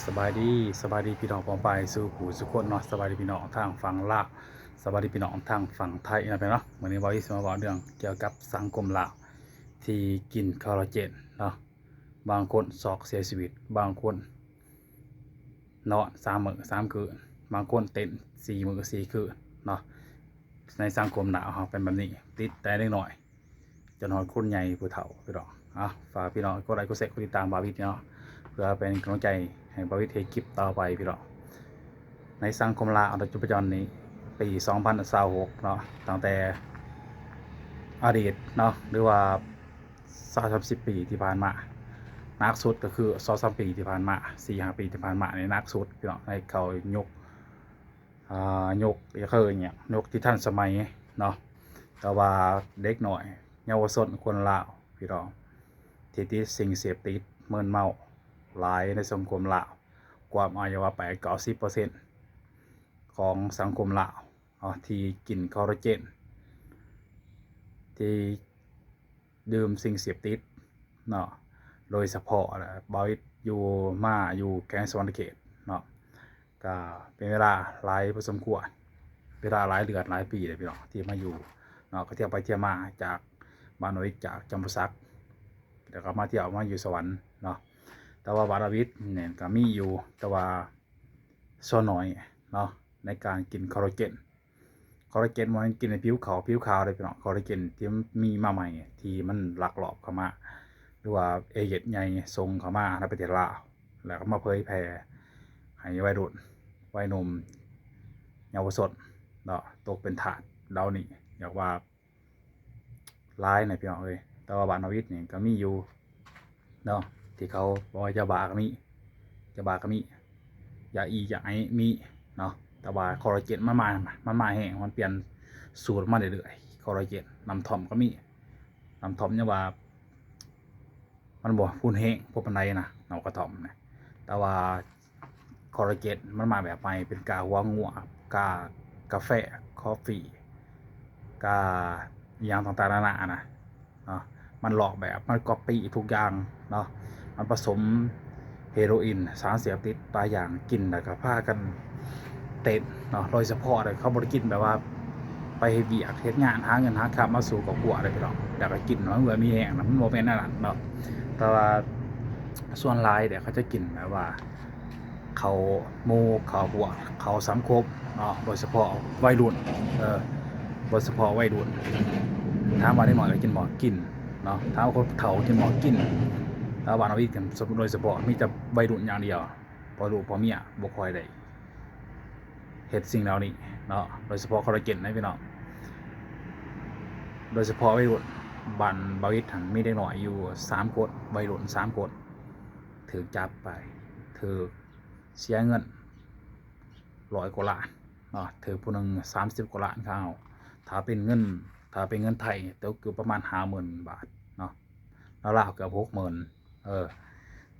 ສະບາຍດີ ສະບາຍດີພີ່ນ້ອງປ້ອງປາຍສູ່ຜູ້ສູ່ຄົນເນາະ. ສະບາຍດີພີ່ນ້ອງທາງຝັ່ງລາວ ສະບາຍດີພີ່ນ້ອງທາງຝັ່ງໄທນະພີ່ນ້ອງເນາະ. ມື້ນີ້ບ່າວອີສມາເວົ້າເລື່ອງກ່ຽວກັບສັງຄົມລາວ ທີ່ກິນຄໍລາເຈນເນາະ. ບາງຄົນຊັອກເສຍຊີວິດ, ບາງຄົນນອນສາມມື້ສາມຄືນ, ບາງຄົນເຕັ້ນສີ່ມື້ສີ່ຄືນເນາະ. ໃນສັງຄົມລາວເຮົາເປັນແບບນີ້ ຕິດແຕ່ເດັກນ້ອຍ ຈົນຮອດຄົນໃຫຍ່ຜູ້ເຖົ້າພີ່ນ້ອງ. ເອົາ ຝາກພີ່ນ້ອງກົດໄລກົດແຊກົດຕິດຕາມບ່າວວິດເນາະ ເພື່ອເປັນກຳລັງໃຈໃຫ້ບ່າວວິດເຮັດຄລິບຕໍ່ໄປພີ່ນ້ອງ. ໃນສັງຄົມລາວປັດຈຸບັນນີ້ ປີສອງພັນຊາວຫົກເນາະ ຕັ້ງແຕ່ອະດີດເນາະ ຫຼືວ່າຊາວສາມສິບປີທີ່ຜ່ານມາ ໜັກສຸດກໍຄືສອງສາມປີທີ່ຜ່ານມາ ສີ່ຫ້າປີທີ່ຜ່ານມານີ້ໜັກສຸດພີ່ນ້ອງ. ໃນເຂົາຍົກ ອ່າ ຍົກ ຢາກເອີ້ນຫຍັງ ຍົກທີ່ທັນສະໄໝເນາະ. ແຕ່ວ່າເດັກນ້ອຍເຍົາວະຊົນຄົນລາວພີ່ນ້ອງ ທີ່ຕິດສິ່ງເສບຕິດ ເມີນເມົາຫຼາຍໃນສັງຄົມລາວ ກວມອາໄວ້ວ່າແປດເກົ້າສິບເປີເຊັນຂອງສັງຄົມລາວເນາະ ທີ່ກິນຄໍລາເຈນ ທີ່ ດື່ມສິ່ງເສບຕິດເນາະ. ໂດຍສະເພາະແຫຼະ ບ່າວວິດຢູ່ ມາຢູ່ແຂວງສະຫວັນນະເຂດເນາະ ກະເປັນເວລາຫຼາຍພໍສົມຄວນ ເວລາຫຼາຍເດືອນຫຼາຍປີແລ້ວພີ່ນ້ອງ ທີ່ມາຢູ່ເນາະ. ກໍທ່ຽວໄປທ່ຽວມາຈາກບ້ານບ່າວວິດ ຈາກຈຳປາສັກ ແລ້ວກໍມາທ່ຽວມາຢູ່ສະຫວັນເນາະ. ແຕ່ວ່າບ້ານບ່າວວິດນີ້ກໍມີຢູ່ ແຕ່ວ່າສ່ວນໜ້ອຍເນາະ ໃນການກິນຄໍລາເຈນ. ຄໍລາເຈນບໍ່ແມ່ນກິນໃຫ້ຜິວຂາວ ຜິວຂາວເດ້ພີ່ນ້ອງ. ຄໍລາເຈນທີ່ມີມາໃໝ່ ທີ່ມັນລັກລອບເຂົ້າມາ ຫຼືວ່າເອເຈນໃຫຍ່ສົ່ງເຂົ້າມາໃນປະເທດລາວ ແລ້ວກໍມາເຜີຍແຜ່ໃຫ້ໄວລຸ້ນ ໄວໜຸ່ມ ເຍົາວະຊົນເນາະ ຕົກເປັນທາດເຫຼົ່ານີ້ ຢາກວ່າ ຫຼາຍນະພີ່ນ້ອງເອີຍ. ແຕ່ວ່າບ້ານບ່າວວິດນີ້ກໍມີຢູ່ເນາະ ທີ່ເຂົາບອກວ່າຢາບ້າກໍມີ ຢາບ້າກໍມີ ຢາອີຢາໄອມີເນາະ. ແຕ່ວ່າຄໍລາເຈນມັນມາ ມັນມາແຮງ ມັນປ່ຽນສູດມາເລື້ອຍໆ. ຄໍລາເຈນ ນ້ຳຖ້ອມກໍມີ ນ້ຳຖ້ອມຍັງວ່າ ມັນບໍ່ຮຸນແຮງພໍປານໃດນະ ນ້ຳກະທ້ອມນະ. ແຕ່ວ່າຄໍລາເຈນມັນມາແບບໃໝ່ ເປັນກ້າຫົວງົວ ກ້າກາແຟ ຄອບຟີ ກ້າອີ່ຫຍັງຕ່າງໆນານານະເນາະ. ມັນລອກແບບ ມັນກັອບປີ້ທຸກຢ່າງເນາະ. ມັນປະສົມເຮໂຣອິນ ສານເສບຕິດຫຼາຍຢ່າງ ກິນແລ້ວກໍພາກັນ ເຕັ້ນເນາະ. ໂດຍສະເພາະເດ້ ເຂົາບໍ່ໄດ້ກິນແບບວ່າໄປເຮັດວຽກເຮັດງານ ຫາເງິນຫາຄຳມາສູ່ຄອບຄົວເດ້ພີ່ນ້ອງ. ແລ້ວກໍກິນເພື່ອມີແຮງນະ ມັນບໍ່ແມ່ນແນວນັ້ນເນາະ. ແຕ່ວ່າສ່ວນຫຼາຍເດ້ ເຂົາຈະກິນແບບວ່າເຂົ້າໝູ່ເຂົ້າພວກ ເຂົ້າສັງຄົມເນາະ. ໂດຍສະເພາະໄວລຸ້ນ ເອີ ໂດຍສະເພາະໄວລຸ້ນ. ຖາມວ່າເດັກນ້ອຍກໍກິນບໍ່? ກິນເນາະ. ຖາມວ່າຄົນເຖົ້າກິນບໍ່? ກິນ. ແຕ່ວ່າເຮົາອີກ ໂດຍສະເພາະມີແຕ່ໄວລຸ້ນຢ່າງດຽວ ພໍ່ລູກພໍ່ເມຍບໍ່ຄ່ອຍໄດ້ ເຮັດສິ່ງເຫຼົ່ານີ້ເນາະ. ໂດຍສະເພາະຄໍລາເຈນນະພີ່ນ້ອງ ໂດຍສະເພາະໄວລຸ້ນ ບ້ານບ່າວວິດຫັ້ນມີເດັກນ້ອຍຢູ່ສາມຄົນ ໄວລຸ້ນສາມຄົນ ຖືກຈັບໄປ ຖືກເສຍເງິນຮ້ອຍກວ່າລ້ານເນາະ ຖືກຜູ້ໜຶ່ງສາມສິບກວ່າລ້ານ. ຖ້າເອົາ ຖ້າເປັນເງິນ ຖ້າເປັນເງິນໄທ ຕົກຢູ່ປະມານຫ້າໝື່ນບາດເນາະ ລາວໆເກືອບຫົກໝື່ນ ເອີ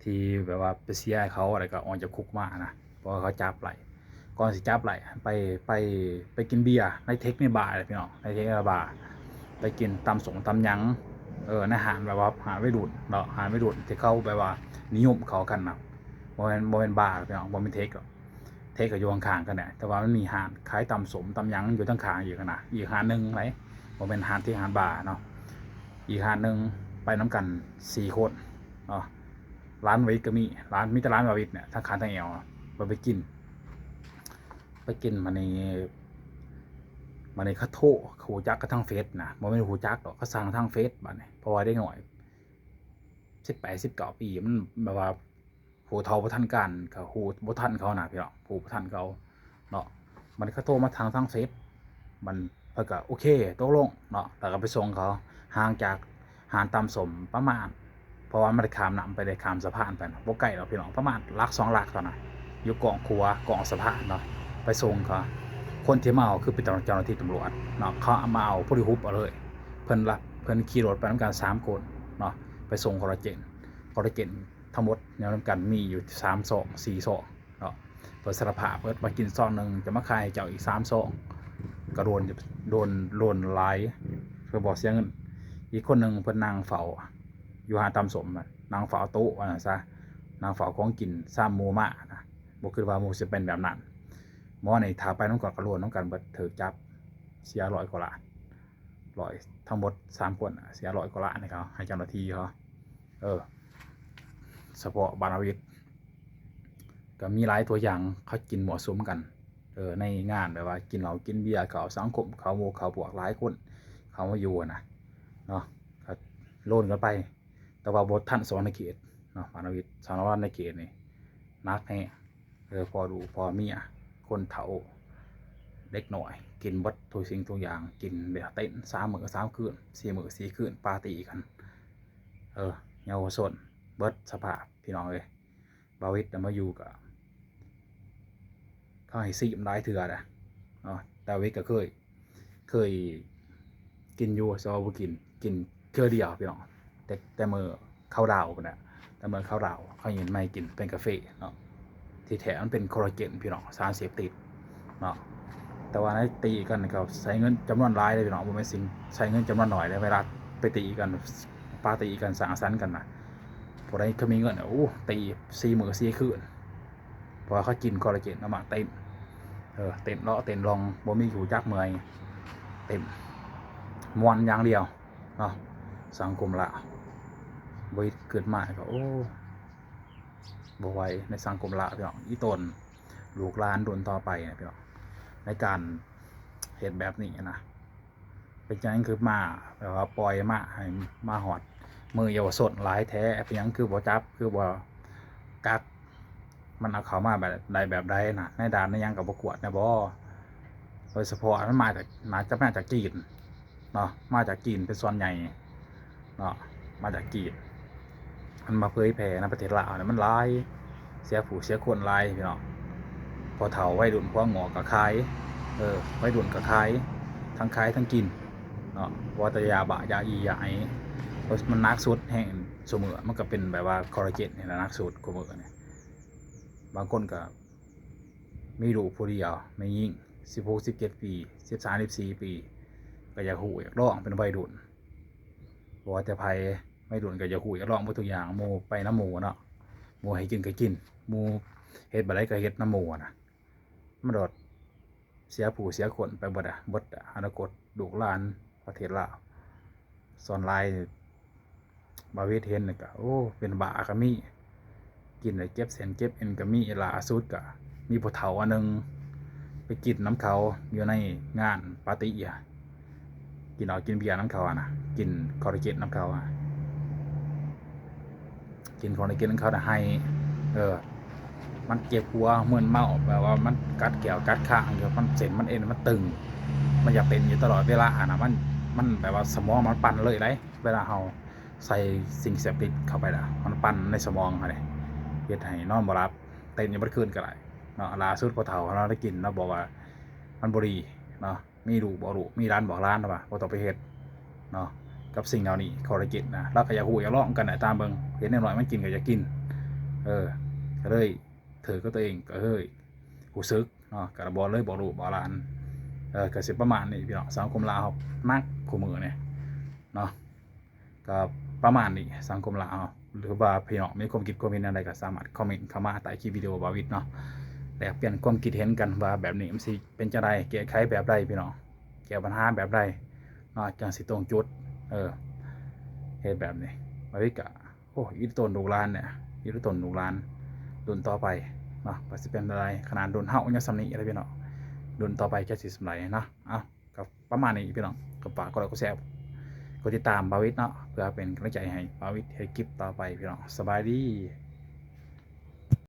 ທີ່ແບບວ່າໄປເສຍໃຫ້ເຂົາ ແລ້ວກໍອອກຈາກຄຸກມານະ ເພາະວ່າເຂົາຈັບໄດ້. ກ່ອນຊິຈັບໄດ້ ໄປ ໄປ ໄປກິນເບຍໃນເທັກໃນບາເດ້ພີ່ນ້ອງ ໃນເທັກໃນບາ ໄປກິນຕຳສົມຕຳຫຍັງ ເອີ ໃນຮ້ານແບບວ່າຮ້ານໄວລຸ້ນເນາະ ຮ້ານໄວລຸ້ນທີ່ເຂົາແບບວ່ານິຍົມເຂົ້າກັນນະ. ບໍ່ແມ່ນ ບໍ່ແມ່ນບາພີ່ນ້ອງ ບໍ່ແມ່ນເທັກດອກ ເທັກກໍຢູ່ຂ້າງໆກັນແຫຼະ ແຕ່ວ່າມັນມີຮ້ານຂາຍຕຳສົມຕຳຫຍັງຢູ່ທາງຂ້າງອີກຫັ້ນນະ ອີກຮ້ານໜຶ່ງໄດ໋ ບໍ່ແມ່ນຮ້ານທີ່ຮ້ານບາເນາະ. ອີກຮ້ານໜຶ່ງໄປນຳກັນສີ່ຄົນເນາະ ຫຼານວາວິດກໍມີ ຫຼານ ມີແຕ່ຫຼານວາວິດນີ້ ທັງຂາທັງແອວ ເພິ່ນໄປກິນ ໄປກິນ ບາດນີ້ ບາດນີ້ເຂົາໂທ ເຂົາຮູ້ຈັກກັນທາງເຟສນະ ບໍ່ແມ່ນຮູ້ຈັກດອກ ເຂົາສັ່ງທາງເຟສບາດນີ້ ເພາະວ່າເດັກນ້ອຍສິບແປດ ສິບເກົ້າປີ ມັນແບບວ່າ ຮູ້ເທົ່າບໍ່ທັນການ ກໍຮູ້ບໍ່ທັນເຂົານະພີ່ນ້ອງ ຮູ້ບໍ່ທັນເຂົາເນາະ. ບັດນີ້ເຂົາໂທມາທາງ ທາງເຟສ ມັນ ເພິ່ນກໍໂອເຄ ຕົກລົງເນາະ ແລ້ວກໍໄປສົ່ງເຂົາ ຫ່າງຈາກຮ້ານຕຳສົ້ມປະມານ ເພາະວ່າມັນໄດ້ຂ້າມນ້ຳໄປ ໄດ້ຂ້າມສະພານໄປ ບໍ່ໄກດອກພີ່ນ້ອງ ປະມານຫຼັກສອງຫຼັກເທົ່ານັ້ນ ຢູ່ກ້ອງຂົວ ກ້ອງສະພານເນາະ ໄປສົ່ງເຂົາ. ຄົນທີ່ມາເອົາຄືເປັນເຈົ້າ ເຈົ້າໜ້າທີ່ຕຳຫຼວດເນາະ ເຂົາມາເອົາຜູ້ທີ່ຮຸບເອົາເລີຍ ເພິ່ນລະ ເພິ່ນຂີ່ລົດໄປນຳກັນສາມຄົນເນາະ ໄປສົ່ງຄໍລາເຈນ ຄໍລາເຈນ ທັງໝົດແນວນຳກັນມີຢູ່ສາມຊອງ ສີ່ຊອງເນາະ ເພິ່ນສາລະພາບເບິດວ່າກິນຊອງໜຶ່ງ ຈະມາຂາຍໃຫ້ເຈົ້າອີກສາມຊອງ ກໍໂດນ ໂດນ ໂດນຫຼາຍ ເພິ່ນບໍ່ເສຍເງິນ. ອີກຄົນໜຶ່ງເພິ່ນນັ່ງເຝົ້າຢູ່ຮ້ານຕຳສົ້ມ ນັ່ງເຝົ້າໂຕະວ່າຊັ້ນຊະ ນັ່ງເຝົ້າຂອງກິນຊາມໝູ່ມ້ານະ ບໍ່ຄິດວ່າໝູ່ຊິເປັນແບບນັ້ນ. ໝໍນີ້ຖ້າໄປນຳກັນກໍລວມນຳກັນເບິດ ຖືກຈັບເສຍຮ້ອຍກວ່າລ້ານ, ຮ້ອຍ ທັງໝົດສາມຄົນເສຍຮ້ອຍກວ່າລ້ານໃຫ້ເຂົາ ໃຫ້ເຈົ້າໜ້າທີ່ເຂົາ. ເອີ ສະເພາະບ້ານອາວິດ ກໍມີຫຼາຍຕົວຢ່າງ ເຂົາກິນມົ້ວສຸມກັນ ເອີ ໃນງານ ແບບວ່າກິນເຫຼົ້າກິນເບຍ ເຂົ້າສັງຄົມ ເຂົ້າໝູ່ເຂົ້າພວກຫຼາຍຄົນ ເຂົ້າມາຢູ່ຫັ້ນນະເນາະ ກໍໂລນກັນໄປ. ແຕ່ວ່າບໍ່ທັນສະຫວັນນະເຂດເນາະ ບ້ານອາວິດ ສະຫວັນນະເຂດນີ້ໜັກແຮງ ເອີ ພໍ່ລູກພໍ່ເມຍ ຄົນເຖົ້າເດັກນ້ອຍ ກິນເບິດທຸກສິ່ງທຸກຢ່າງ ກິນແບບເຕັນສາມມື້ສາມຄືນ ສີ່ມື້ສີ່ຄືນ ປາຕີ້ກັນ ເອີ ເຍົາວະຊົນເບິດສະພາບ ພີ່ນ້ອງເອີຍ. ບ່າວວິດນະມາຢູ່ກະ ເຂົາໃຫ້ຊີມຫຼາຍເທື່ອແຫຼະເນາະ ແຕ່ວິດກະເຄີຍ ເຄີຍກິນຢູ່ ແຕ່ວ່າບໍ່ກິນ ກິນເທື່ອດຽວພີ່ນ້ອງ ແຕ່ ແຕ່ມື້ເຂົາດາວພຸ້ນນະ ແຕ່ມື້ເຂົາດາວ ເຂົາເຮັດໃໝ່ກິນເປັນກາເຟເນາະ ທີ່ແທ້ມັນເປັນຄໍລາເຈນພີ່ນ້ອງ ສານເສບຕິດເນາະ. ແຕ່ວ່າໃນຕີກັນກໍໃຊ້ເງິນຈຳນວນຫຼາຍເດ້ພີ່ນ້ອງ ບໍ່ແມ່ນສິ່ງໃຊ້ເງິນຈຳນວນໜ້ອຍເດ້ ເວລາໄປຕີກັນ ປາຕີ້ກັນ ສັງສັນກັນນະ ຜູ້ໃດກໍມີເງິນ ໂອ້ ຕີສີ່ມື້ສີ່ຄືນ ເພາະວ່າເຂົາກິນຄໍລາເຈນອອກມາເຕັ້ນ ເອີ ເຕັ້ນເລາະເຕັ້ນລ່ອງ ບໍ່ມີຮູ້ຈັກເມື່ອຍ ເຕັ້ນມ່ວນຢ່າງດຽວເນາະ. ສັງຄົມລາວ ບໍ່ຄິດມາກໍ ໂອ້ ບໍ່ໄຫວໃນສັງຄົມລາວພີ່ນ້ອງ ອີ່ຕົນລູກຫຼານລຸ້ນຕໍ່ໄປນະພີ່ນ້ອງ ໃນການເຮັດແບບນີ້ນະ. ເປັນຫຍັງຄືມາ ແບບວ່າປ່ອຍມາໃຫ້ມາຮອດມື້ເຍົາວະຊົນຫຼາຍແທ້ ເປັນຫຍັງຄືບໍ່ຈັບ ຄືບໍ່ກັກ ມັນເອົາເຂົ້າມາແບບໃດແບບໃດນະ ໃນດ່ານໃນຫຍັງກໍບໍ່ກວດແດ່ບໍ່? ໂດຍສະເພາະມັນມາຈາກ ໜ້າຈະມາຈາກຈີນເນາະ ມາຈາກຈີນເປັນສ່ວນໃຫຍ່ເນາະ ມາຈາກຈີນ ມັນມາເຜີຍແຜ່ໃນປະເທດລາວນີ້ມັນຫຼາຍ ເສຍຜູ້ເສຍຄົນຫຼາຍພີ່ນ້ອງ. ພໍ່ເຖົ້າໄວລຸ້ນຫົວງອກກໍຂາຍ ເອີ ໄວລຸ້ນກໍຂາຍ ທັງຂາຍທັງກິນເນາະ ບໍ່ວ່າແຕ່ຢາບ້າຢາອີຢາໄອ ມັນໜັກສຸດແຮງ ຊຸມື້ມັນກໍເປັນແບບວ່າຄໍລາເຈນນີ້ແຫຼະໜັກສຸດ ຄູ່ມື້ນີ້. ບາງຄົນກໍມີລູກຜູ້ດຽວ ແມ່ຍິງ ສິບຫົກ ສິບເຈັດປີ ສິບສາມ ສິບສີ່ປີ ກໍຢາກຮູ້ຢາກລອງເປັນໄວລຸ້ນ ບໍ່ວ່າແຕ່ໃຜ ໄວລຸ້ນກໍຢາກຮູ້ຢາກລອງເບິດທຸກຢ່າງ ໝູ່ໄປນຳໝູ່ເນາະ ໝູ່ໃຫ້ກິນກໍກິນ ໝູ່ເຮັດແບບໃດກໍເຮັດນຳໝູ່ນະ ມັນໂດດເສຍຜູ້ເສຍຄົນໄປເບິດອະ ເບິດອະນາຄົດລູກຫຼານປະເທດລາວ. ສ່ວນຫຼາຍບ່າວວິດເຫັນນີ້ກະ ໂອ້ ເປັນບ້າກະມີ ກິນແລ້ວເຈັບເສັ້ນເຈັບເອັນກະມີ. ລ່າສຸດກະມີຜູ້ເຖົ້າອັນໜຶ່ງໄປກິນນຳເຂົາຢູ່ໃນງານປາຕີ້ ກິນເຫຼົ້າກິນເບຍນຳເຂົາຫັ້ນນະ ກິນຄໍລາເຈນນຳເຂົາ ກິນຄໍລາເຈນນຳເຂົານະ ໄຫ້ ເອີ ມັນເຈັບຫົວ ມຶນເມົາ ແບບວ່າມັນກັດແຂ້ວກັດຄາງຢູ່ ມັນເສັ້ນມັນເອັນມັນຕຶງ ມັນຢາກເຕັ້ນຢູ່ຕະຫຼອດເວລາຫັ້ນນະ ມັນ ມັນແບບວ່າສະໝອງມັນປັ່ນເລີຍໄດ໋ ເວລາເຮົາໃສ່ສິ່ງເສບຕິດເຂົ້າໄປລະ ມັນປັ່ນໃນສະໝອງຫັ້ນເດ ເຮັດໃຫ້ນອນບໍ່ຫຼັບ ເຕັ້ນຢູ່ເບິດຄືນກໍໄດ້ເນາະ. ລ່າສຸດພໍ່ເຖົ້າເຮົາໄດ້ກິນ ລາວບອກວ່າມັນບໍ່ດີເນາະ ມີລູກບອກລູກ ມີຫຼານບອກຫຼານວ່າບໍ່ຕ້ອງໄປເຮັດເນາະ ກັບສິ່ງເຫຼົ່ານີ້ ຄໍລາເຈນນະ. ລາວກໍຢາກຮູ້ຢາກລອງກັນນະ ຕາມເບິ່ງ ເຫັນເດັກນ້ອຍມັນກິນກໍຢາກກິນ ເອີ ກໍເລີຍຖືກກັບຕົວເອງ ກໍເລີຍຮູ້ສຶກເນາະ ກໍບອກເລີຍ ບອກລູກບອກຫຼານ ເອີ ກໍຊິປະມານນີ້ພີ່ນ້ອງ. ສັງຄົມລາວເຮົາໜັກຄູ່ມື້ນີ້ເນາະ ກໍປະມານນີ້ ສັງຄົມລາວເຮົາ ຫຼືວ່າພີ່ນ້ອງມີຄວາມຄິດຄວາມເຫັນແນວໃດ ກໍສາມາດຄອມເມັນເຂົ້າມາໃຕ້ຄລິບວິດີໂອບ່າວວິດເນາະ ແລກປ່ຽນຄວາມຄິດເຫັນກັນວ່າແບບນີ້ມັນຊິເປັນຈັ່ງໃດ ແກ້ໄຂແບບໃດພີ່ນ້ອງ ແກ້ບັນຫາແບບໃດເນາະ ຈັ່ງຊິຕົງຈຸດ ເອີ ເຮັດແບບນີ້ ບ່າວວິດກະ ໂອ້ ອີ່ຕົນລູກຫຼານນີ້ ອີ່ຕົນລູກຫຼານລຸ້ນຕໍ່ໄປເນາະ ວ່າຊິເປັນຈັ່ງໃດ ຂະໜາດລຸ້ນເຮົາຍັງສ່ຳນີ້ແລ້ວພີ່ນ້ອງ ລຸ້ນຕໍ່ໄປຈະຊິສ່ຳໃດເນາະ. ເອົາ ກໍປະມານນີ້ພີ່ນ້ອງ ກໍຝາກກົດໄລກົດແຊ ກົດຕິດຕາມບ່າວວິດເນາະ ເພື່ອເປັນກຳລັງໃຈໃຫ້ບ່າວວິດເຮັດຄລິບຕໍ່ໄປພີ່ນ້ອງ. ສະບາຍດີ.